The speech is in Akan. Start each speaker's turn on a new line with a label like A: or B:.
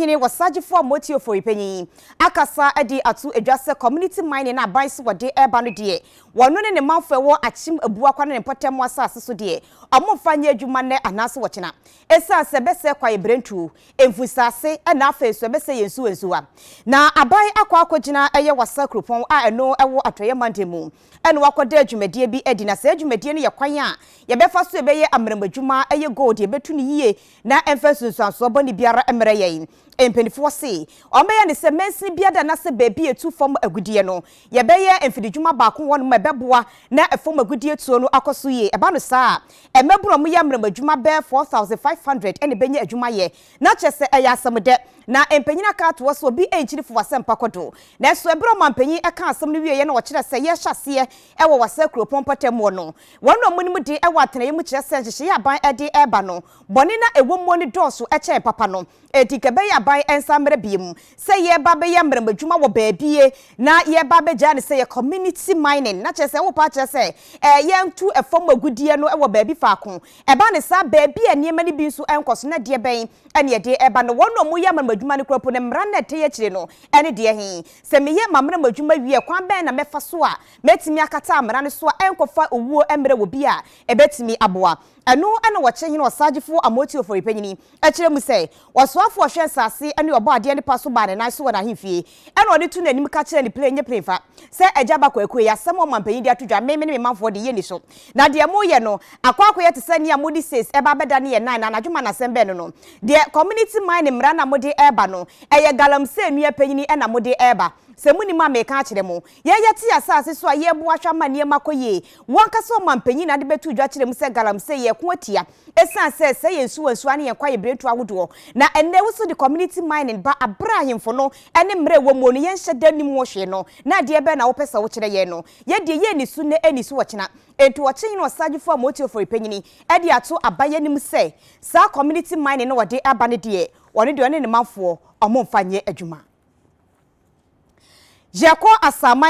A: Ɔkyehene Ɔsagyefo Amooti Ofori Panyin akasa de ato dwa sɛ community mining a aban se wɔde reba no deɛ, wɔno ne ne manfo a ɛwɔ Akyem Abuakwa ne ne mpɔtam asase so deɛ, wɔmfa nyɛ adwuma nnɛ anaase ɔkyena. Esiane sɛ ɛbɛsɛe kwaeɛ berɛntuo, mfusase na afei nso ɛbɛsɛe yɛn nsuwa nsuwa. Na aban akɔ akɔgyina ɛyɛ Wassa kuropɔn a ɛno wɔ Atɔeɛ mantam mu na wakɔda dwumadie bi adi na saa dwumadie no yɛ kwan a yɛbɛfa so yɛbɛyɛ amerɛmadwuma ɛyɛ gold yɛbɛtu no yie na ɛmfa nsunsuansoɔ bɔne biara mmrɛ yɛn. Mpanimfoɔ se wɔbɛyɛ no sɛ mansini biara anaasɛ baabi a ɛtu fam agudeɛ no, yɛbɛyɛ mfididwuma baako wɔ hɔnom a ɛbɛboa na fam agudeɛ tuo no akɔ so yie. Ɛba no saa a, mmabunu a wɔyɛ amerɛmadwuma bɛyɛ 4,500 na ɛbɛnya adwuma ayɛ. Na kyerɛ sɛ ɛyɛ asɛm dɛ. Na mpanyin aka ato hɔ sɛ obi nkyiri fo w'asɛmpa kɔ do. Nanso bere a ɔmampanyin kaa asɛm no wieeɛ na ɔkyerɛɛ sɛ yɛrehyɛ aseɛ wɔ Wassa kuropɔn mpɔtam hɔ no, wɔn a wɔnim de wɔ atenaeɛ mu kyerɛ sɛ nhyehyɛeɛ a aban de reba no, bɔne no a ɛwɔ mu no dɔɔso kyɛn papa no. Enti nka ɛbɛyɛ aban nsa mmra bio sɛ yɛreba abɛyɛ mmerɛmadwuma wɔ baabie na yɛreba abɛgyaa no sɛ yɛ community mining, na kyerɛ sɛ worepa akyerɛ sɛ yɛntu fam agudeɛ no wɔ baabi faako. Ɛba no saa, baabi a nneɛma no bi nso nkɔ so na deɛ bɛn na yɛde reba no? Wɔn a wɔyɛ amanamadwuma no koraa mpo no, mmara no a ɛtɛ akyire no ne deɛ he? Sɛ meyɛ m'amanamadwuma wie a, kwan bɛn na mɛfa so a mɛtumi akata mmara no so a ɛnkɔfa owuo mmrɛ obi a ɛbɛtumi aboa? Ɛno na wɔkyere hene ɔsagyefo Amooti Ofori Panyini kyerɛ mu sɛ, Ɔsoafo a ɔhwɛ nsase ne ɔbɔadeɛ no pa so baa ne nan so wɔ n'ahemfie, ɛna ɔde too n'anim ka kyerɛɛ no plen nye plen fa sɛ, Agya ba Kwaku, ɛyɛ asɛm a ɔmampanyin de ato dwa, me me ne me manfoɔ de, yɛnni so. Na deɛ moreyɛ no, akɔ akɔyɛ te sɛ nea mode seis ɛba abɛdane yɛn nan na anadwo ma no asɛm bɛn no no. Deɛ community mining mmara no a mode reba no, ɛyɛ galamsey nua panyini na mode reba. Sɛ monim a mereka akyerɛ mo. Yɛn yɛte asase so a yɛreboa hwɛ ama nneɛma akɔ yie. Wo ankasa ɔmampanyin na ade bɛto dwa kyerɛ mu sɛ galamsey yɛreko atia esiane sɛ ɛsɛe yɛn nsuwansuwa ne yɛn kwaebirentuo ahodoɔ. Na ɛnnɛ wo nso de community mining ba aberɛ a ahemfo no ne mmerɛ a ɛwɔ muo no yɛnhyɛ da nnim ho hwee no, na adeɛ bɛn na wopɛ sɛ wokyerɛ yɛn no? Yɛn deɛ yɛnni so nnɛ ɛnni so ɔkyena. Enti ɔkye hene ɔsagyefo Amooti Ofori Panyini de ato aban anim sɛ saa community mining no wɔde aba no deɛ ɔno deɛ ɔne ne manfoɔ wɔmfa nyɛ adwuma. Yɛkɔ Asaman.